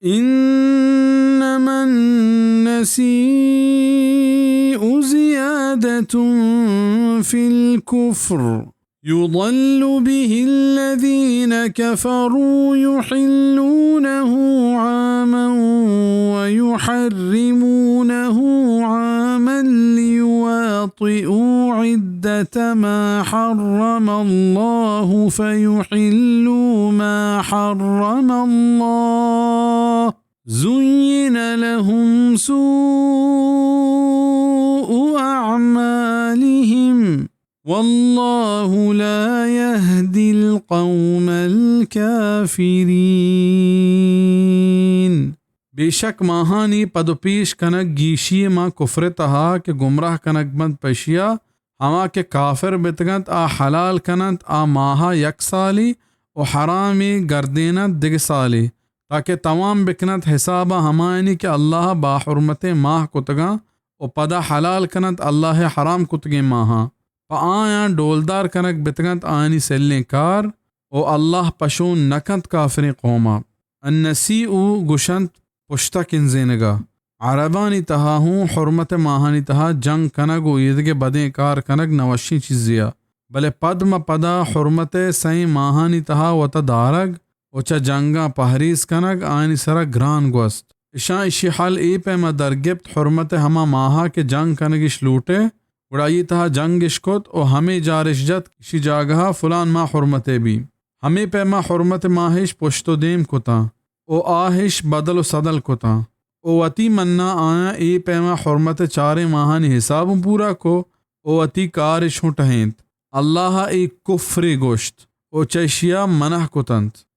إنما النسيء زيادة في الكفر يضل به الذين كفروا يحلونه عاما ويحرمونه عاما ليواطئوا عدة ما حرم الله فيحلوا ما حرم الله زين لهم سوء أعمالهم والله لا يهدي القوم الكافرين. بے شک ماہانی پد و پیش کنگ گیشی ما کفر تہا کہ گمراہ کنگ بنت پشیا، ہما کہ کافر بتگنت آ حلال کننت آ ماہا یک سالی و حرامی گردیننت دگہ سالی، تاکہ توام بکننت حسابا ہمایانی کہ اللہ با حرمتیں ماہ کتگاں و پدا حلال کننت اللہ حرام کتگیں ماہاں۔ پہ آیاں ڈولدار کنگ بتگنت آیانی سلیں کار و اللہ پشون نکنت کافریں قوما۔ النسیء گوشنت پشتہ کنزینگا۔ عربانی تہا ہوں حرمت ماہانی تہا جنگ کنگ و ایدگہ بدیں کار کنگ نوشیں چیزے ء، بلے پد مہ پدا حرمت ء سئیں ماہانی تہا وتا دارگ و چہ جنگاں پہریز کنگ آیانی سرا گران گوست۔ اشاں اشی حل اے پیما درگپت، حرمت ء ہما ماہا کہ جنگ کنگش لوٹئے، گڑا آئی تہا جنگش کت و ہمے جارش جت کہ اشی جاگہا فلان ماہ حرمت ء بی۔ ہمے پیما حرمت ماہش پشت و دیم کتاں و آہش بدل و سدل کتاں و وتی منا آیاں اے پیما حرمت چاریں ماہانی حساب اوں پورا کو و وتی کارش ہوں ٹہینت۔ اللہ ء اے کفرے گوشت و چہ اشیا منع کتنت۔